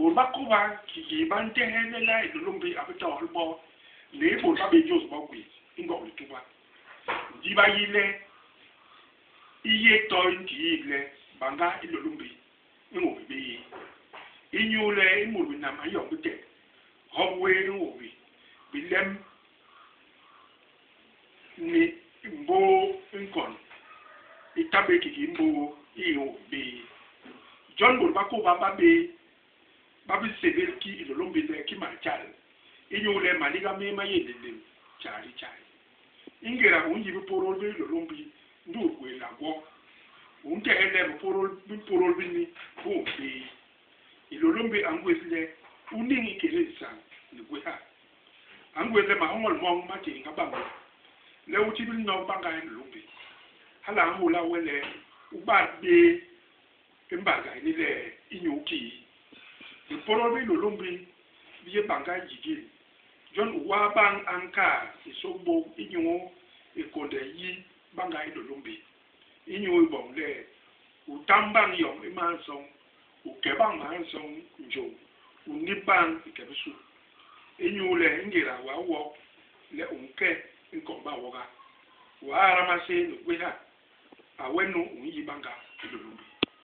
Bôt ba kôba kikii ba ntehe lelaa Hilôlômbi a bi tohol bo le i bôt ba bé jôs bo gwét i Ngog Lituba. Ndi ba yi le i yé toi ntiik le banga Hilôlômbi i nhobi bé yé. Inyuule i mut binam a nyoñ bitek, hop wéé i nhobi, bilem ni mbôô i nkon i ta bé kikii mbôô i i nhobi bé. Jon bôt ba kôba ba bé ba bi sébél ki Hilôlômbi le Kimaltjai inyuule maliga méé ma yé nlélém tjai di tjai. Ingéda u nyi bipôdôl bi Hilôlômbi ndi u gwéélak gwo, u ntehe le bipôdôl bi mpôdôl bini bi nhobi bé. Hilôlômbi a ngwés le u niñ ikété nsañ ni gwéha. A ngwés le mahoñol moñ ma tééñga bañ we, le u tibil nok bañga Hilôlômbi. Hala a nhôla we le u bat bé i mbadga ini le, Inyu kii? Bipôdôl bi Hilôlômbi bi yé bañga yigil. Jon u waa bañ añ kaat i sôkbôk inyu i kônde yi bañga Hilôlômbi, inyu i boñ le u tam bañ yom i mansoñ, u ke bañ mansoñ njôñ, u nip bañ i ke bisu. Inyule i ngéda w'a wok le u nke i nkoñ bawoga, w'a ada maséé ni gwéha, a we nu u nyi bañga Hilôlômbi.